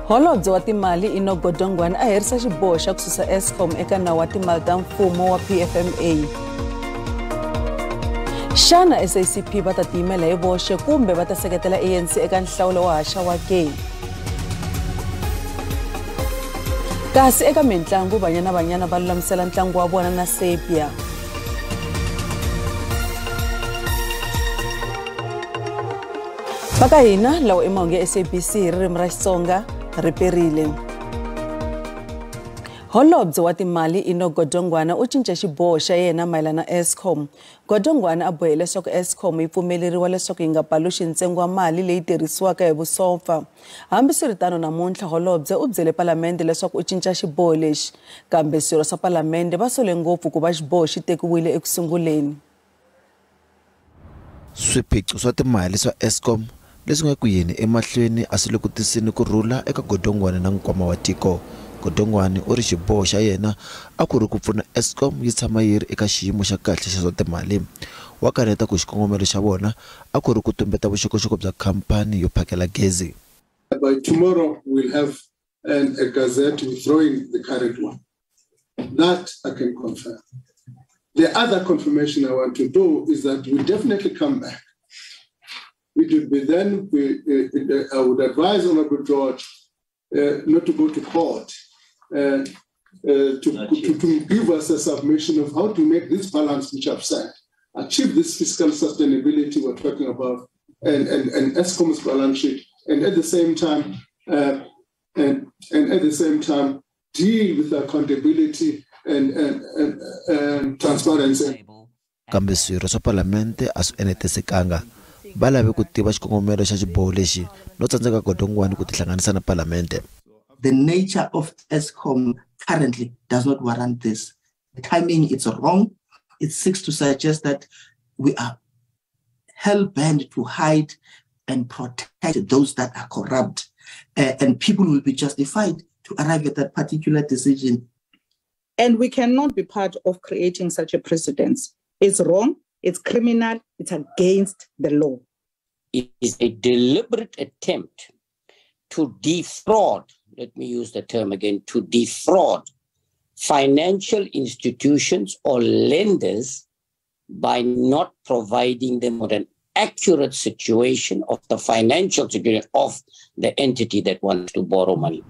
Holobye wa timali Enoch Godongwana a herisa xiboho xa ku susa Eskom eka nawu wa timali ta mfumo wa PFMA. Xana SACP va ta tiyimela hi voxe kumbe va ta seketela ANC eka nhlawulo wa haxawa ke? Kasi eka mintlangu Banyana Banyana va lulamisela ntlangu wa vona na Serbia. Va ka hina lawa i mahungu ya SABC hi ririmi ra Xitsonga ri perile. Holobye wa timali Enoch Godongwana u cince xiboho xa yena mayelana na Eskom. Godongwana a bohe leswaku Eskom yi pfumeleriwa leswaku yi nga paluxi ntsengo wa mali leyi tirhisiwaka hi vusopfa. Hambiswiritano namuntlha holobye u byele palamende leswaku u cinca xiboho lexi, kambe swirho swa palamende va sole ngopfu ku va xiboho xi tekiwile ekusunguleni. Swiphiqo swa timali swa Eskom leswi nga ku yeni emahlweni a swi le ku tiseni ku rhula eka Godongwana na nkwama wa tiko. Godongwana u ri xiboho xa yena a ku ri ku pfuna Eskom yi tshama yi ri eka xiyimo xa kahle xa swa timali. Wa kaneta ku xikongomelo xa vona a ku ri ku tumbeta vuxokoxoko bya khampani yo phakela gezi. By tomorrow we'll have a gazette withdrawing the current one. That I can confirm. The other confirmation I want to do is that we definitely come back. It would be then, I would advise Honorable George not to go to court, to give us a submission of how to make this balance which I've said, achieve this fiscal sustainability we're talking about, and Eskom's balance sheet, and at the same time, and at the same time deal with accountability and transparency. Kambe swirho swa palamende a swi enetisekanga. Va lave ku tiva xikongomelo xa xiboho lexi no tsandzeka Godongwana ku tihlanganisa na palamende. The nature of Eskom currently does not warrant this. The timing is wrong. It seeks to suggest that we are hell-bent to hide and protect those that are corrupt, and people will be justified to arrive at that particular decision. And we cannot be part of creating such a precedence. It's wrong, it's criminal, it's against the law. It is a deliberate attempt to defraud, let me use the term again, to defraud financial institutions or lenders by not providing them with an accurate situation of the financial situation of the entity that wants to borrow money.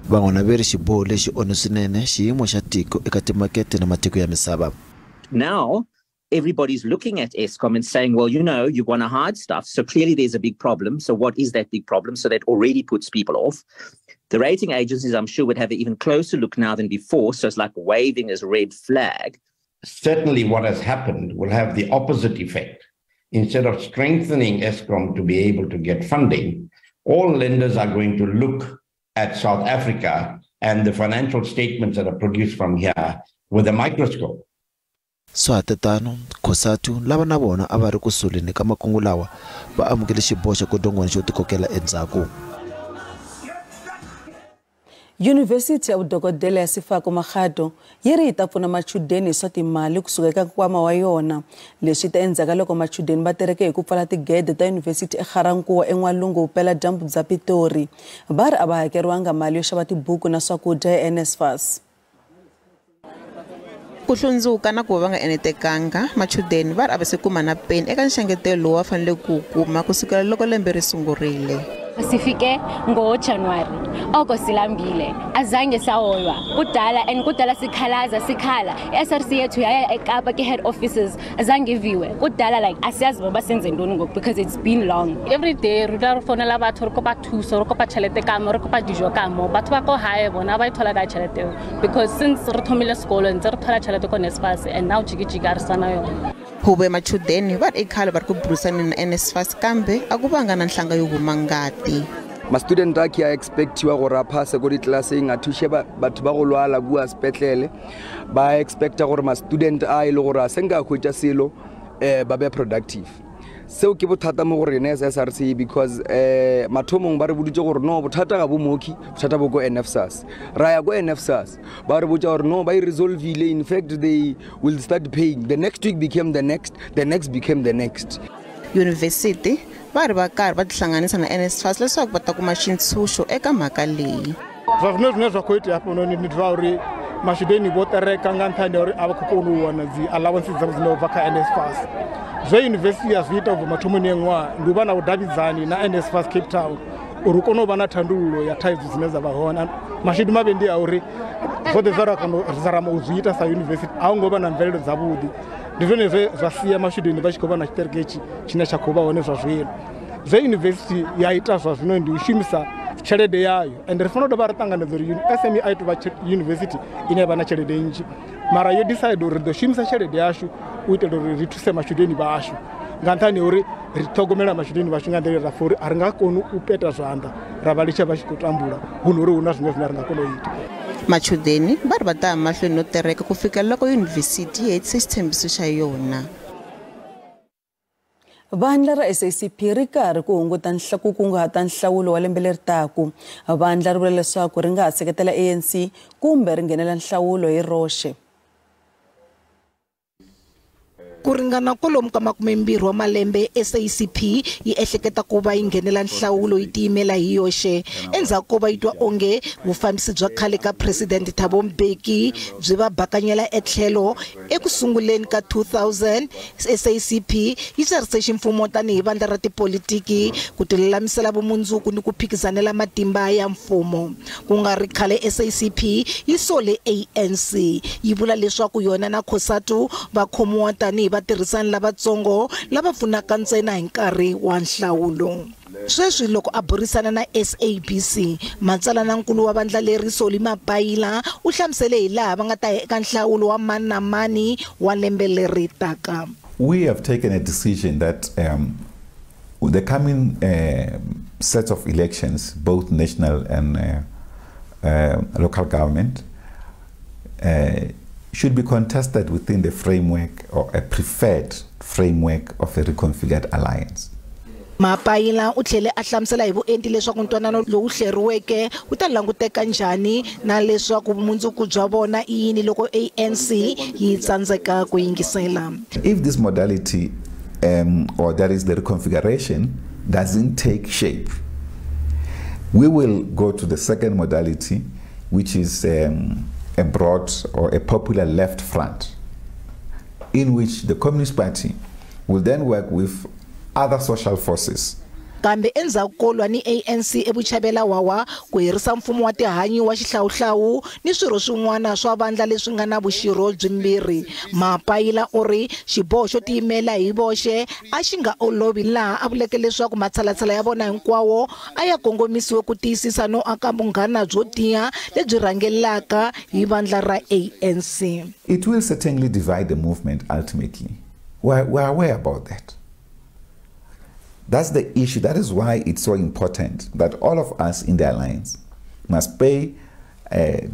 Van'wana va ri xiboho lexi onhe swinene xiyimo xa tiko eka timakete na matiko ya misava. Now everybody's looking at Eskom and saying, well, you know, you want to hide stuff, so clearly there's a big problem. So what is that big problem? So that already puts people off. The rating agencies, I'm sure, would have an even closer look now than before. So it's like waving as red flag. Certainly what has happened will have the opposite effect. Instead of strengthening Eskom to be able to get funding, all lenders are going to look at South Africa and the financial statements that are produced from here with a microscope. Swa tatano, COSATU lava na vona a va ri ku suleni ka makungu lawa va amukele xiboho xa Godongwana xo tikokela endzhaku. Yunivhesiti ya Vudokodela ya Sefako Makgatho yi ri yi ta pfuna machudeni hi swa timali kusuka eka nkwama wa yona. Leswi ta endzhaku loko machudeni va tereke hi ku pfala tigede ta yunivhesiti eGarankuwa en'walungu vupeladyambu bya Pitori. Va ri a va hakeriwanga mali yo xava tibuku na swakudya ya NSFAS. Ku hlundzuka na ku va nga enetekanga, machudeni va ri a va se kuma na peni eka nxengetelo lowu va fanele ku kuma kusukela loko lembe ri sungurile. Sifike ngoJanuary oko silambile, azange sahoywa kudala, and kudala sikhalaza sikhala. I-SRC yethu yaya eKapa ke head offices, azange iviwe kudala, like asiyazi ngoba senze ntoni ngoku because it's been long. Every day re dula re fonela batho, re kopa thuso, re kopa tšhelete ka mo, re kopa dijo ka mo. Batho ba ko hae bona ba e thola ka tšhelete eo, because since re thomile sekolo ntse re thola tšhelete ko NSFAS, and now jikijiki a re sana yona. Huvo ya machudeni va ri i khale va ri ku burisani na NSFAS kambe a ku vanga na nhlanga yo huma ngati. Ma-student a ke a expectiwa gore a phase ko ditlelaseng, a thushe batho ba go lwala kua sepetlele. Ba expecta gore ma-student a e le gore a se nka hwetša selo, ba be productive. Seo ke bothata mo go rena as SRC because mathomong ba re boditse gore no, bothata ga bo mooki, bothata bo ko NSFAS. Ra ya ko NSFAS, ba re botsa gore no, ba e resolvile, in fact they will start paying. The next week became the next, the next became the next. University Va ri va karhi va tihlanganisa na NSFAS leswaku va ta kuma xintshunxo eka mhaka leyi. Zwa zwino zwine zwa khou itea hafhanoni ndi zwa uri masheleni vho tereka nga nṱhani ha uri a vha khou kona u wana dzi allowances dzavho dzine bva kha NSFAS. Zwe yunivesithi ya zwi ita ubva mathomoni ya ṅwaha ndi u vha na vhudavhidzani na NSFAS Cape Town uri u kone u vha na thandululo ya thaidzo dzine dza vha hone. Mashudu mavhi ndi a uri zwoṱhe zwa ra kona u zwi ita sa yunivesithi a hu ngo vha na mvelelo dzavhuḓi. Ndi zwone zwe zwa sia masheleni vha tshi khou vha na tshiṱereke itshi tshine tsha khou vha hone zwa zwino. Zwe yunivesithi ya ita zwa zwino ndi u shumisa tshelede yayo, ende ri fanela u dovha ra ṱanganedza uri SME a i tou vha yunivesithi ine ya vha na tshelede nnzhi, mara yo decide uri ri ḓo shumisa tshelede yashu u itela uri ri thuse masheleni vhashu, nga nṱhani ha uri ri ṱhogomela masheleni vhashu nga nḓila ra pfha uri a ri nga koni u peta zwanḓa ra vha litsha vha tshi khou tambula, hu no uri hu na zwiṅwe zwine a ri nga kona u ita. Machudeni va ri va ta ya mahlweni no tereka ku fika loko yunivhesiti yi hetise xitshembiso xa yona. Vandla ra SACP ri karhi ku hunguta ku kunguhata nhlawulo wa lembe leri taku. Vandla ri vula leswaku ri nga ha seketela ANC kumbe ri nghenela nhlawulo hi roxe. Ku ringana kwalomu ka 20 wa malembe SACP yi ehleketa ku va yi nghenela nhlawulo yi tiyimela hi yoxe endzhaku ko va yi twa onge vufambisi bya khale ka President Thabo Mbeki byi va bakanyela etlhelo. Eku sunguleni ka 2000 SACP yi tsarise ximfumo tanihi vandla ra tipolitiki ku tilulamisela vumundzuku ni ku phikizanela matimba ya mfumo. Ku nga ri khale SACP yi sole ANC yi vula leswaku yona na COSATU va khomiwa tanihi vatirhisani lavatsongo lava pfunaka ntsena hi nkarhi wa nhlawulo. Sweswi loko a burisana na SABC, matsalanankulu wa vandla leri Solly Mapaila u hlamusele hi laha va nga ta ya eka nhlawulo wa mani na mani wa lembe leri taka. We have taken a decision that the coming set of elections, both national and local government, should be contested within the framework or a preferred framework of a reconfigured alliance. Mapaila u tlhele a hlamusela hi vuenti leswaku ntwanano lowu hleriweke wu ta languteka njhani na leswaku vumundzuku bya vona i yini loko ANC yi tsandzeka ku yingisela. If this modality or that is the reconfiguration doesn't take shape, we will go to the second modality, which is a broad or a popular left front, in which the Communist Party will then work with other social forces. Kambe endzhaku ko lwa ni ANC evuchavela wawa ku herisa mfumo wa tihanyi wa xihlawuhlawu ni swirho swin'wana swa vandla leswi nga na vuxirho byimbirhi, Mapaila u ri xiboho xo tiyimela hi voxe a xi nga olovi, laha a vuleke leswaku matshalatshala ya vona hinkwawo a ya kongomisiwe ku tiyisisa no aka vunghana byo tiya lebyi rhangelaka hi vandla ra ANC. It will certainly divide the movement ultimately. We're aware about that. That's the issue. That is why it's so important that all of us in the alliance must pay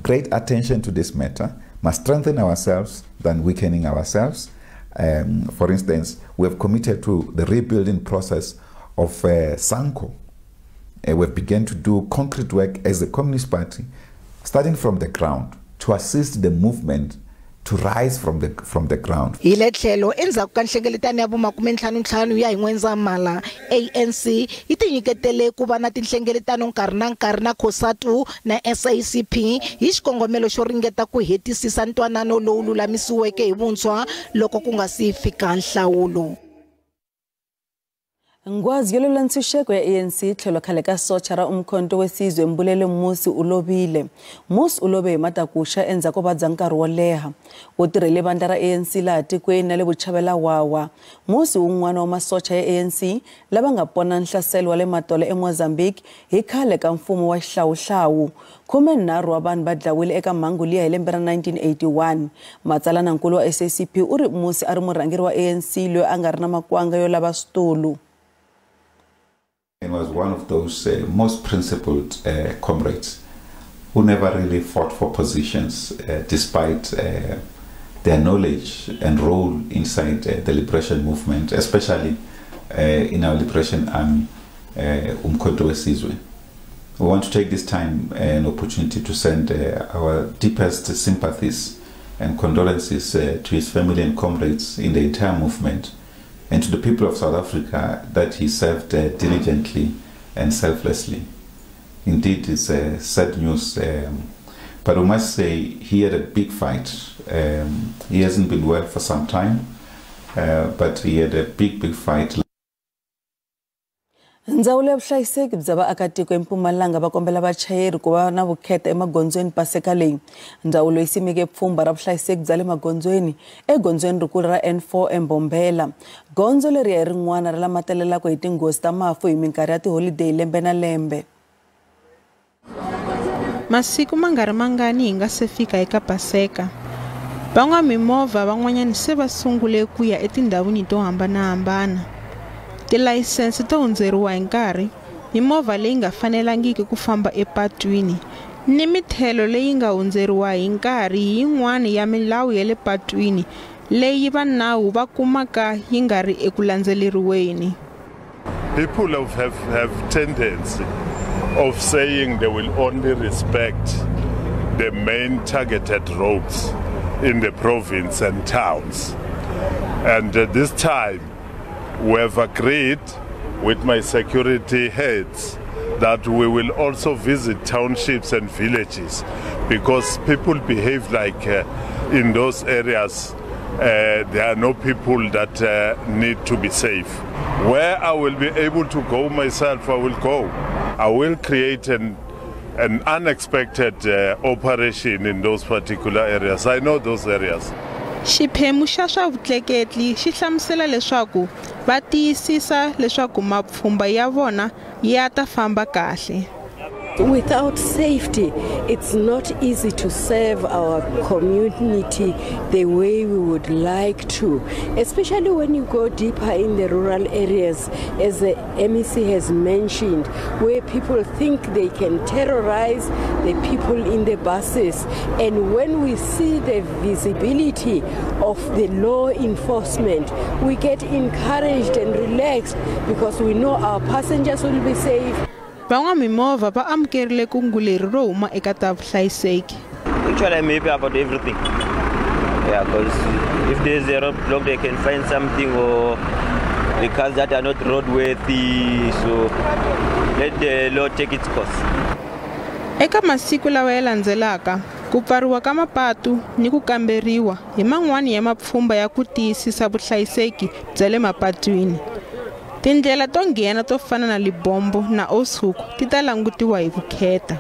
great attention to this matter, must strengthen ourselves than weakening ourselves. For instance, we have committed to the rebuilding process of SANCO. We've begun to do concrete work as the Communist Party, starting from the ground, to assist the movement to rise from the ground. Hi le tlhelo endzhaku ka nhlengeletano ya vu-55 ya hi N'wendzamhala, ANC yi tinyiketele ku va na tinhlengeletano nkarhi na nkarhi na COSATU na SACP hi xikongomelo xo ringeta ku hetisisa ntwanano lowu lulamisiweke hi vuntshwa loko ku nga si fika nhlawulo. Nghwazi yo lwela ntshunxeko ya ANC tlhelo khale ka socha ra Umkhonto weSizwe Mbulelo Musi u lovile. Musi u love hi matakuxa endzhaku ko vabya nkarhi wo leha. U tirhele vandla ra ANC laha tikweni na le vuchavela wawa. Musi wun'wana wa masocha ya ANC lava nga pona nhlaselo wa le Matolo eMozambique hi khale ka mfumo wa xihlawuhlawu. 13 wa vanhu va dlawile eka mhangu liya hi lembe ra 1981. Matsalanankulu wa SACP u ri Musi a ri murhangeri wa ANC loyi a nga ri na makwanga yo lava switulu. And was one of those most principled comrades who never really fought for positions despite their knowledge and role inside the liberation movement, especially in our liberation army, Umkhonto weSizwe. We want to take this time and opportunity to send our deepest sympathies and condolences to his family and comrades in the entire movement, and to the people of South Africa that he served diligently and selflessly. Indeed, it's sad news, but we must say he had a big fight. He hasn't been well for some time, but he had a big, big fight. Ndzawulo ya vuhlayiseki bya vaakatiko eMpumalanga va kombela vachayeri ku va na vukheta emagondzweni paseka leyi. Ndzawulo yi simeke pfhumba ra vuhlayiseki bya le magondzweni egondzweni rikulu ra N4 eMbombela. Gondzo leri hi rin'wana ra lama talelaka hi tinghozi ta mafu hi minkarhi ya tiholideyi lembe na lembe. Masiku ma nga ri mangani hi nga se fika eka paseka. Van'wamimovha van'wanyana se va sungule ku ya etindhawini to hambanahambana. Tilayisense to hundzeriwa hi nkarhi, mimovha leyi nga fanelangiki ku famba epatwini ni mithelo leyi nga hundzeriwa hi nkarhi hi yin'wana ya milawu ya le patwini leyi va nawu va kumaka yi nga ri eku landzeleriweni. People have tendency of saying they will only respect the main targeted roads in the province and towns. And this time we have agreed with my security heads that we will also visit townships and villages, because people behave like in those areas there are no people that need to be safe. Where I will be able to go myself, I will go. I will create an unexpected operation in those particular areas. I know those areas. Xiphemu xa swa vutleketli xi hlamusela leswaku va tiyisisa leswaku mapfhumba ya vona ya ta famba kahle. Without safety, it's not easy to serve our community the way we would like to, especially when you go deeper in the rural areas, as the MEC has mentioned, where people think they can terrorize the people in the buses. And when we see the visibility of the law enforcement, we get encouraged and relaxed because we know our passengers will be safe. Van'wamimovha va amukerile kungu leri ro huma eka ta vuhlayiseki. Actually, I'm happy about everything. Yeah, because if there's a roadblock, they can find something, or the cars that are not roadworthy, so let the law take its course. Eka masiku lawa ya landzelaka, ku pfariwa ka mapatu ni ku kamberiwa hi man'wani ya mapfhumba ya ku tiyisisa vuhlayiseki bya le mapatwini. Tindlela to nghena to fana na Libombo na Oshoek ti ta langutiwa hi vukheta.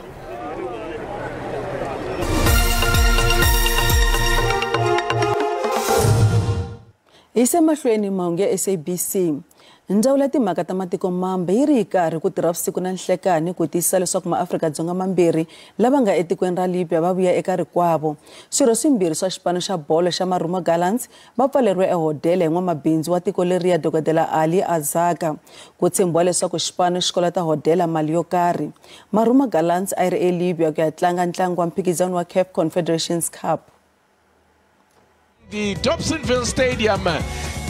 Hi se mahlweni mahungu ya SABC. Ndzawulo ya timhaka ta matiko mambe yi ri karhi ku tirha vusiku na nhlekani ku tiyisisa leswaku maAfrika-Dzonga mambirhi lava nga etikweni ra Libya va vuya eka rikwavo. Swirho swimbirhi swa xipano xa bolo xa Marumo Gallants va pfaleriwe ehodela hi n'wamabindzu wa tiko leriya Dokodela Ali Azaka. Ku tshembiwa leswaku xipano xi kolota hodela mali yo karhi. Marumo Gallants a yi ri eLibya ku ya tlanga ntlangu wa mphikizano wa CAF Confederations Cup. The Dobsonville Stadium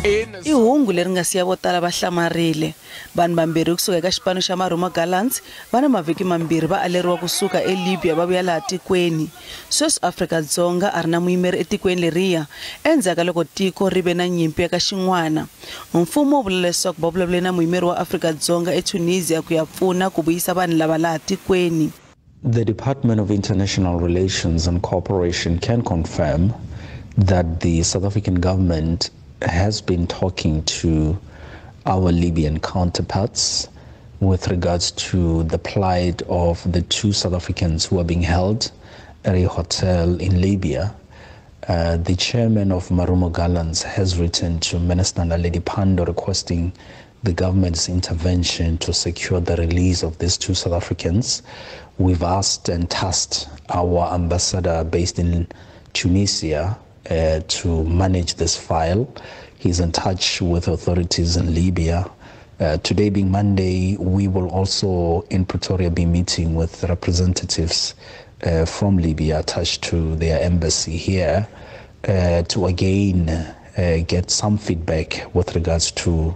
I hungu leri nga siya vo tala va hlamarile. Vanhu vambirhi kusuka eka xipano xa Marumo Gallants va na mavhiki mambirhi va aleriwa kusuka eLibya va vuya laha tikweni. Sweswi Afrika-Dzonga a ri na muyimeri etikweni leriya endzhaku ka loko tiko ri ve na nyimpi eka xin'wana. Mfumo wu vula leswaku va vulavule na muyimeri wa Afrika-Dzonga eTunisia ku ya pfuna ku vuyisa vanhu lava laha tikweni. The Department of International Relations and Cooperation can confirm that the South African government has been talking to our Libyan counterparts with regards to the plight of the two South Africans who are being held at a hotel in Libya. The chairman of Marumo Gallants has written to Minister Naledi Pandor requesting the government's intervention to secure the release of these two South Africans. We've asked and tasked our ambassador based in Tunisia to manage this file. He's in touch with authorities in Libya. Today being Monday, we will also in Pretoria be meeting with representatives from Libya attached to their embassy here to again get some feedback with regards to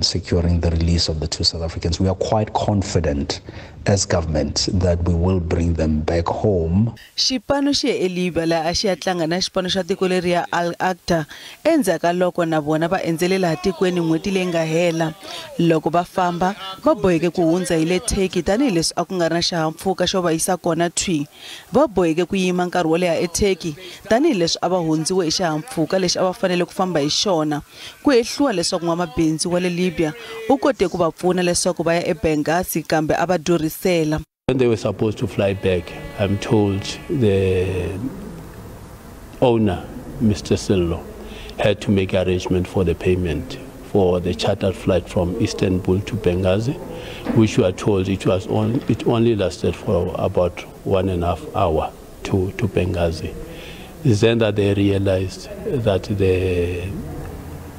securing the release of the two South Africans. We are quite confident as government that we will bring them back home. Xipano xi ye eLibya laha a xi ya tlanga na xipano xa tiko leriya Al Akhdar endzhaku ka loko na vona va endzele laha tikweni n'hweti leyi nga hela. Loko va famba va boheke ku hundza hi le Turkey tanihileswi a ku nga ri na xihahampfhuka xo va yisa kona thwi. Va boheke ku yima nkarhi wo leha eTurkey tanihileswi a va hundziwe hi xihahampfhuka lexi a va fanele ku famba hi xona. Ku hehliwa leswaku n'wamabindzu wa le Libya u kote ku va pfuna leswaku va ya eBenghazi kambe a va durhisela. When they were supposed to fly back, I'm told the owner, Mr. Sillo, had to make arrangement for the payment for the chartered flight from Istanbul to Benghazi, which we are told it only lasted for about 1.5 hours to Benghazi. It's then that they realized that the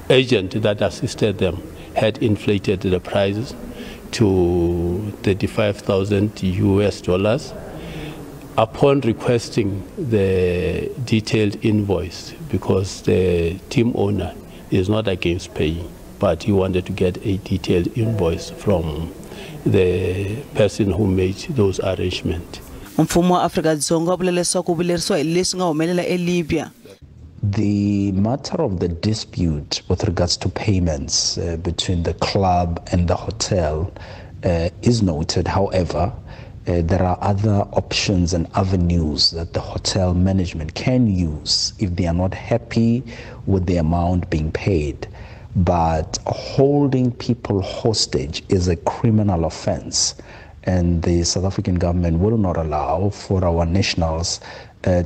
agent that assisted them had inflated the prices to $35,000 US. Upon requesting the detailed invoice, because the team owner is not against paying, but he wanted to get a detailed invoice from the person who made those arrangements. Mfumo wa Afrika-Dzonga wu vula leswaku vilerisiwa hi leswi nga humelela eLibya. The matter of the dispute with regards to payments between the club and the hotel is noted. However, there are other options and avenues that the hotel management can use if they are not happy with the amount being paid. But holding people hostage is a criminal offense, and the South African government will not allow for our nationals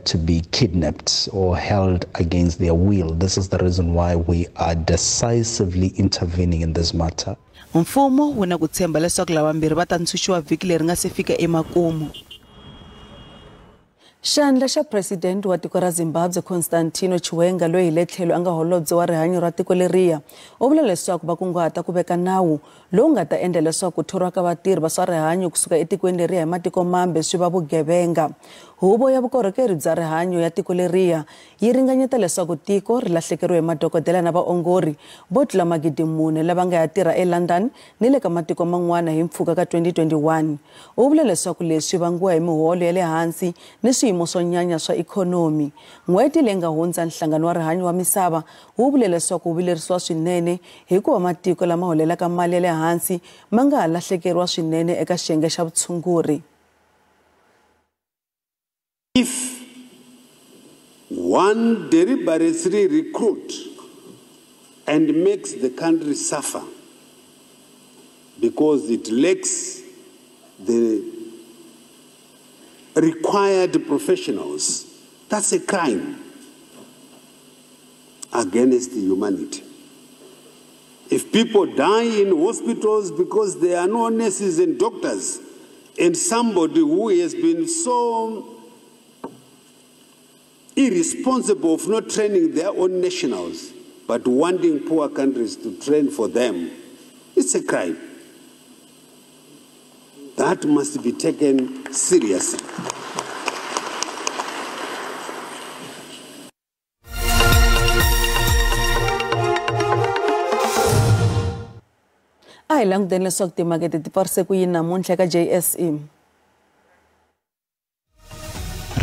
to be kidnapped or held against their will. This is the reason why we are decisively intervening in this matter. Mfumo wu na ku tshemba leswaku lavambirhi va ta ntshunxiwa vhiki leri nga se fika emakumu. Xandla xa president wa tiko ra Zimbabwe Constantino Chiwenga loyi hi le tlhelo a nga holobye wa rihanyo ra tiko leriya u vula leswaku va kunguhata ku veka nawu lowu nga ta endla leswaku ku thoriwa ka vatirhi va swa rihanyo kusuka etikweni leriya hi matiko mambe swi va vugevenga. Huvo ya vukorhokeri bya rihanyo ya tiko leriya yi ringanyeta leswaku tiko ri lahlekeriwe hi madokodela na vaongori vo tlula 4,000 lava nga ya tirha eLondon ni le ka matiko man'wana hi mpfhuka ka 2021. U vula leswaku leswi vangiwa hi miholo ya le hansi ni swiyimo swo nyanya swa ikhonomi. N'hweti leyi nga hundza nhlangano wa rihanyo wa misava wu vule leswaku wu vilerisiwa swinene hikuva matiko lama holelaka mali ya le hansi ma nga ha lahlekeriwa swinene eka xiyenge xa vutshunguri. If one deliberately recruit and makes the country suffer because it lacks the required professionals, that's a crime against humanity. If people die in hospitals because there are no nurses and doctors, and somebody who has been so irresponsible of not training their own nationals, but wanting poor countries to train for them, it's a crime. That must be taken seriously. A hi languteni leswaku timakete ti pfarise ku yini namuntlha ka JSE.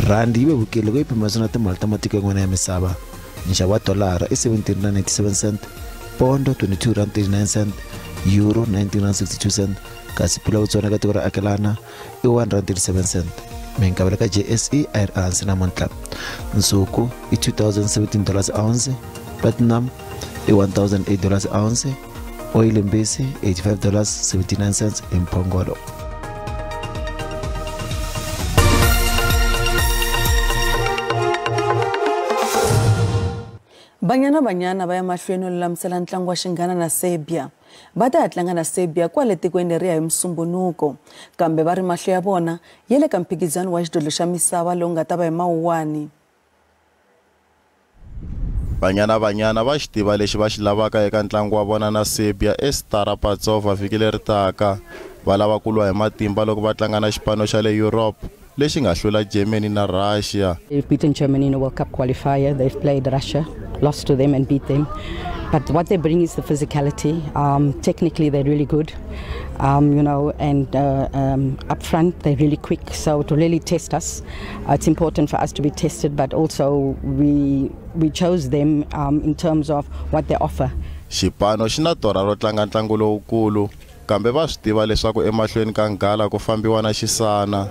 Randi yi vevukile loko yi pimanisiwa na timali ta matiko yan'wana ya misava. Nxavo wa dolara i 17.97, pondo 22.39, euro 19.62, kasi pula Botswana ka tiko ra akelana i 1.37. Minkavelo ka JSE a yi ri ehansi namuntlha. Nsuku i $2,017 ounce, platinum i $1,008 ounce, oyile mbisi $85.79 hi mphongolo. Banyana Banyana va ya mahlweni no lulamisela ntlangu wa xinghana na Serbia. Va ta ya tlanga na Serbia kwale tikweni leriya hi Musumbhunuko, kambe va ri mahlo ya vona ya le ka mphikizano wa xidlodlo xa misava lowu nga ta va hi Mawuwani. Banyana Banyana va xi tiva lexi va xi lavaka eka ntlangu wa vona na Serbia eStara Pazova vhiki leri taka. Va lava ku lwa hi matimba loko va tlanga na xipano xa le Europe lexi nga hlula Germany na Russia. They've beaten Germany in a World Cup qualifier. They've played Russia, lost to them and beat them. But what they bring is the physicality. Technically, they're really good, you know, and up front, they're really quick. So to really test us, it's important for us to be tested, but also we chose them in terms of what they offer. Xipano xi na torha ro tlanga ntlangu lowukulu, kambe va swi tiva leswaku emahlweni ka nghala ku fambiwa na xisana.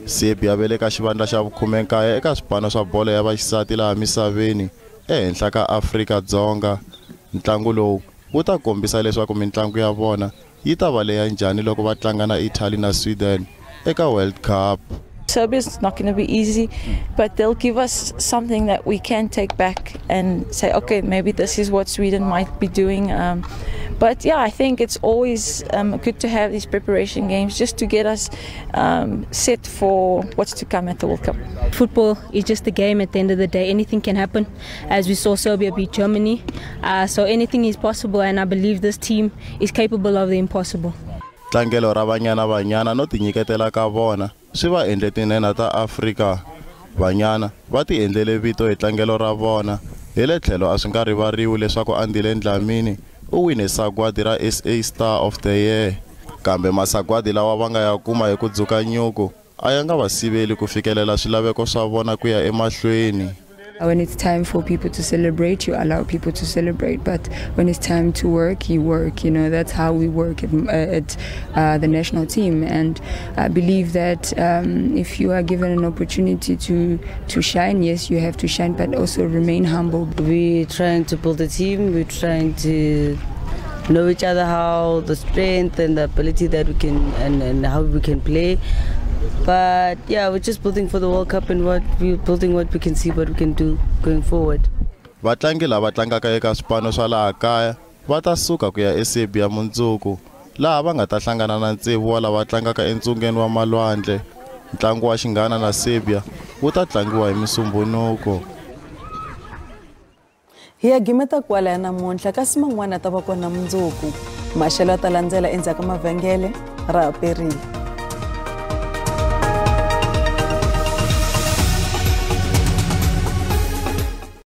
Serbia va le ka xivandla xa vu-19 eka swipano swa bolo ya vaxisati laha misaveni ehenhla ka Afrika-Dzonga. Ntlangu lowu wu ta kombisa leswaku mintlangu ya vona yi ta va leya njhani loko va tlanga na Italy na Sweden eka World Cup. Serbia is not going to be easy, but they'll give us something that we can take back and say, okay, maybe this is what Sweden might be doing. But yeah, I think it's always good to have these preparation games just to get us set for what's to come at the World Cup. Football is just a game at the end of the day. Anything can happen, as we saw Serbia beat Germany. So anything is possible, and I believe this team is capable of the impossible. Tlangelo ra Banyana Banyana no tinyiketela ka vona swi va endle tinhenha ta Afrika. Banyana va ti endlele vito hi tlangelo ra vona. Hi le tlhelo a swi nga rivariwi leswaku Andile Dlamini u wine sagwadi ra SA Star of the Year. Kambe masagwadi lawa va nga ya kuma hi ku dzuka nyuku a ya nga va siveli ku fikelela swilaveko swa vona ku ya emahlweni. When it's time for people to celebrate, you allow people to celebrate. But when it's time to work, you work. You know, that's how we work at the national team. And I believe that if you are given an opportunity to shine, yes, you have to shine, but also remain humble. We're trying to build a team. We're trying to know each other, how the strength and the ability that we can and how we can play. But yeah, we're just building for the World Cup and what we're building, what we can see, what we can do going forward. Vatlangi lava tlangaka eka swipano swa laha kaya va ta suka ku ya eSerbia mundzuku, laha va nga ta hlangana na tsevu wa lava tlangaka entsungeni wa malwandle. Ntlangu wa xinghana na Serbia wu ta tlangiwa hi Musumbhunuko. Hi ya gimeta kwala ya namuntlha, kasi man'wana ta va kona mundzuku. Maxelo ya ta landzela endzhaku ka mavhengele ra perile.